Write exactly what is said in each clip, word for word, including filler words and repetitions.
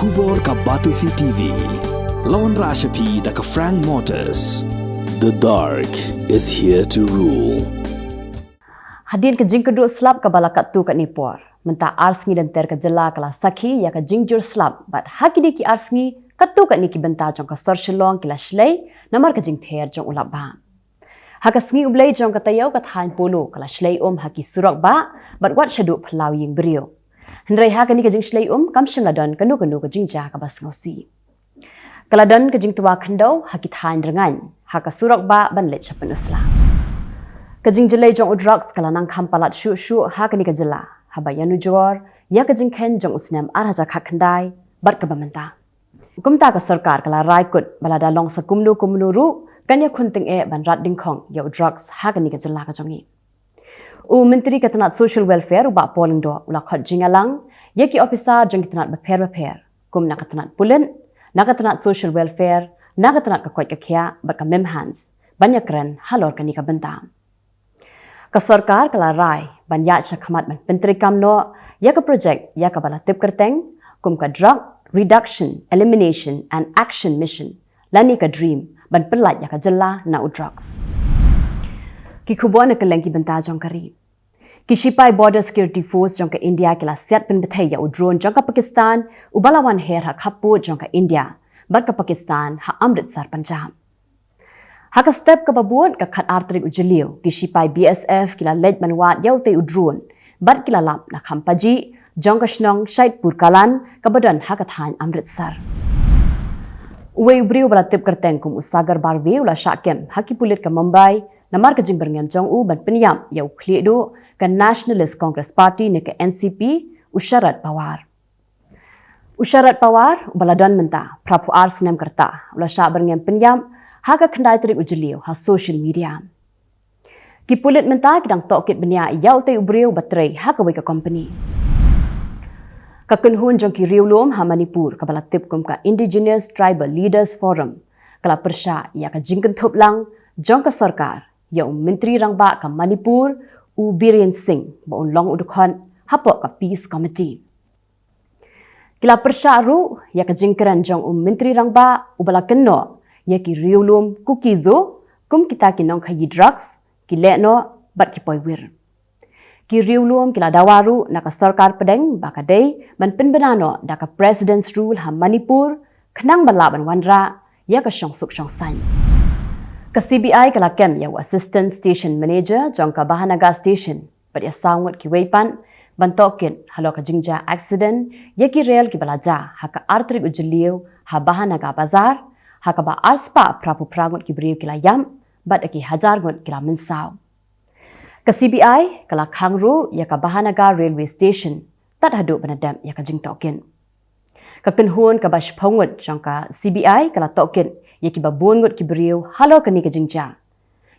Khubor ka Batesi T V. La wanrah sha phi da ka Frank Motors. The dark is here to rule. Hadien ka jingkyrduh slap kaba la katto katne por, mynta ar sngi lynter ka jylla ka la sakhi ïa ka jingjur slap, bad ha kine ki ar sngi katto katne ki bynta jong ka sor Shillong ki la shlei namar ka jingther jong u lap bah. Ha ka sngi U Blei jong ka taïew, ka thaiñ Polo ka la shlei um ha ki surok bah bad wat shaduh phyllaw ïing briew. Hynrei ha kane ka jingshlei um kam shym la don kano kano ka jingjia kaba sngewsih. Ka la don ka jingtwa khyndew ha ki thaiñ Rngaiñ ha ka surok bah ban leit sha Pynursla. Ka jingjyllei jong u drugs ka la nang kham palat shuh shuh ha kane ka jylla, haba ïanujor ïa ka jingkheiñ jong u snem ar hajar khatkhyndai bad kaba mynta. Kumta ka sorkar ka la rai kut ba lada long sa kumno kumno ruh kan ïakhun tyngeh ban rat dyngkhong ïa u drugs ha kane ka jylla ka jong ngi. U Myntri ka tnat Social Welfare, u Bah Paul Lyngdoh, u la khot jingïalang ïa ki ophisar jong ki tnat bapher bapher, kum na ka tnat pulit, na ka tnat Social Welfare, na ka tnat ka koit ka khiah bad ka MIMHANS, ban ïakren halor kane ka bynta. Ka sorkar ka la rai ban ïaid shakhmat ban pyntreikam noh ïa ka projek ïa kaba la tip kyrteng kum ka Drug Reduction, Elimination and Action Mission, lane ka DREAM, ban pyllait ïa ka jylla na u drugs. Ki khubor na kylleng ki bynta jong ka ri. Ki shipai Border Security Force jong ka India ki la siat pynbthei ïa u drone jong ka Pakistan, uba la wan her ha khappud jong ka India bad ka Pakistan ha Amritsar, Punjab. Ha ka step kaba bud, ka khatar tarik u Jylliew, ki shipai B S F ki la leit ban wad ïa utei u drone bad ki la lap na Khampaji jong ka shnong Shaidpur Kalan kaba don ha ka thaiñ Amritsar. Uwei u briew ba la tip kyrteng kum u Sagar Barve u la shah kem ha ki pulit ka Mumbai namar ka jingbyrngem jong u ban pynïap ïa u khlieh duh ka Nationalist Congress Party ne ka N C P, u Sharad Pawar. U Sharad Pawar, uba la don mynta phra phew ar snem ka rta, u la shah byrngem pynïap ha ka khyndai tarik u Jylliew ha social media. Ki pulit mynta ki dang tohkit bniah ïa utei u briew ba trei ha kawei ka kompani. Ka kynhun jong ki riewlum ha Manipur kaba la tip kum ka Indigenous Tribal Leaders Forum ka la pyrshah ïa ka jingkynthup lang jong ka sorkar ïa u Myntri Rangbah ka Manipur, u Biren Singh, ba un long u dkhot hapoh ka Peace Committee. Ki la pyrshah ruh ïa ka jingkren jong u Myntri Rangbah, uba la kynnoh ïa ki riewlum Kuki-Zo kum kita ki nongkhaïi drugs, ki lehnoh bad ki poiwir. Ki riewlum ki la dawa ruh na ka sorkar pdeng ba ka dei ban pynbna noh da ka President's Rule ha Manipur, khnang ba lah ban wanrah ïa ka shongsuk shongsaiñ. Ka C B I ka la kem ïa u Assistant Station Manager jong ka Bahanagar Station bad ïa saw ngut kiwei pat ban tohkit halor ka jingjia accident ïa ki rel kiba la jia ha ka ar tarik u Jylliew ha Bahanagar Bazar, ha kaba arspah phra phew phra ngut ki briew ki la ïap bad ki hajar ngut ki la mynsaw. Ka C B I ka la khang ruh ïa ka Bahanagar Railway Station tad haduh ban da dep ïa ka jingtohkit. Ka kynhun kaba shiphew ngut jong ka C B I ka la tohkit ïa kiba bun ngut ki briew halor kane ka jingjia.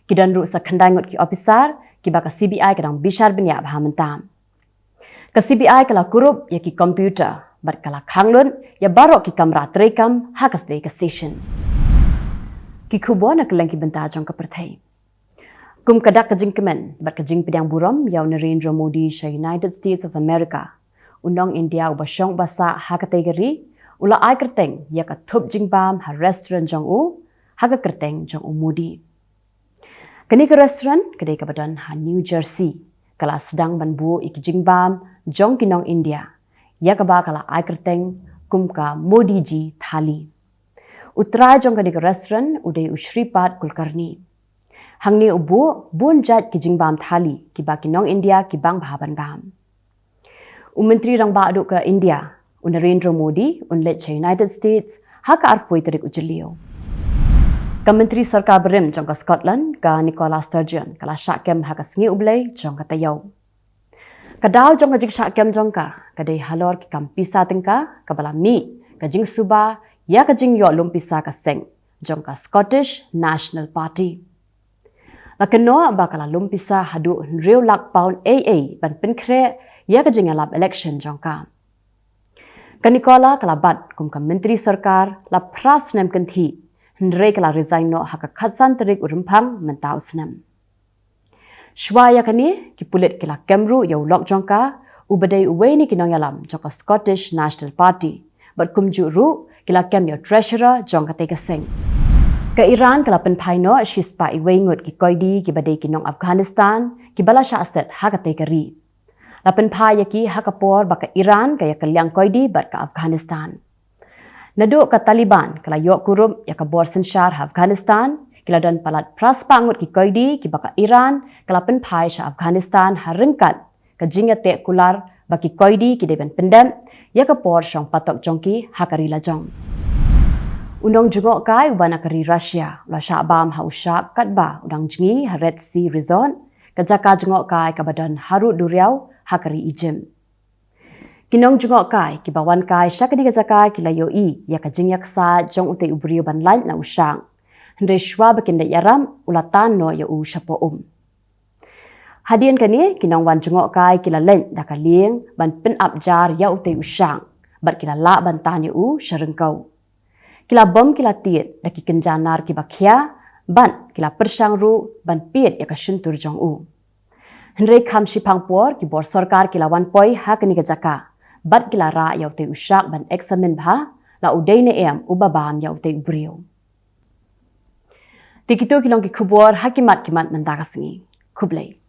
Ki don ruh sa khyndai ngut ki ophisar kiba ka C B I ka dang bishar bniah bha mynta. Ka C B I ka la kurup ïa ki computer bad ka la khang lut ïa baroh ki kamra treikam ha katei ka station. Ki khubor na kylleng ki bynta jong ka pyrthei. Kum ka dak ka jingkmen bad ka jingpdiang burom ïa u Narendra Modi sha United States of America, u nong India uba shong uba sah ha katei ka ri u la ai kyrteng ïa ka thup jingbam ha restaurant jong u ha ka kyrteng jong u Modi. Kane ka restaurant ka dei kaba don ha New Jersey, ka la sdang ban buh ïa ki jingbam jong ki nong India, ïa kaba ka la ai kyrteng kum ka Modi Ji Thali. U trai jong kane ka restaurant u dei u Shripad Kulkarni. Hangne u buh bun jait ki jingbam thali kiba ki nong India ki bang bha ban bam. U Myntri Rangbah duh ka India, u Narendra Modi, un leit sha United States ha ka arphew tarik u Jylliew. Ka Myntri Sorkar Barim jong ka Scotland, ka Nicola Sturgeon, ka la shah kem ha ka sngi U Blei jong ka taïew. Ka daw jong ka jingshah kem jong ka ka dei halor ki kam pisa tyngka kaba la mih ka jingsuba ïa ka jingïoh lum pisa ka seng jong ka Scottish National Party. La kynnoh ba ka la lum pisa haduh hynriew lak pound ei ei ban pynkhreh ïa ka jingïalap election jong ka. Ka Nicola ka la bat kum ka Myntri Sorkar la phra snem kynthih, hynrei ka la resign noh ha ka khatsan tarik u Rymphang mynta u snem. Shuwa ïa kane, ki pulit ki la kem ruh ïa u lok jong ka, uba dei uwei na ki nongïalam jong ka Scottish National Party, bad kumjuh ruh ki la kem ïa u treasurer jong katei ka seng. Ka Iran ka la pynphai noh shispah wei ngut ki koidi kiba dei ki nong Afghanistan kiba la shah set ha katei ka ri. La pynphai ïa ki ha ka por ba ka Iran ka ïa kylliang koidi bad ka Afghanistan. Naduh ka Taliban ka la ïoh kurup ïa ka bor synshar ha Afghanistan, ki la don palat phra spah ngut ki koidi kiba ka Iran ka la pynphai sha Afghanistan ha ryngkat ka jingïateh kular ba ki koidi ki dei ban pyndep ïa ka por shong patok jong ki ha ka ri lajong. U nongjngohkai uba na ka ri Russia u la shah bam ha u shark katba u dang jngi ha Red Sea Resort, ka jaka jngohkai kaba don harud duriaw ha ka ri Egypt. Ki nongjngohkai kiba wan kai sha kane ka jaka ki la ïohi ïa ka jingïaksaid jong utei u briew ban lait na u shark. Hynrei shuwa ba kin leit ïarap, u la tan noh ïa u shapoh um. Hadien kane, ki nongwan jngohkai ki la leit da ka lieng ban pynap jar ïa utei u shark bad ki la lah ban tan ïa u sha ryngkew. Ki la bom ki la tied da ki kynja nar kiba khia bad ki la pyrshang ruh ban pied ïa ka shyntur jong u. Hynrei kham shiphang por ki bor sorkar ki la wan poi ha kane ka jaka bad ki la rah ïa utei u shark ban examine bha la u dei ne em uba bam ïa utei u briew. Te kito ki long ki khubor ha ki mat ki mat mynta ka sngi. Khublei.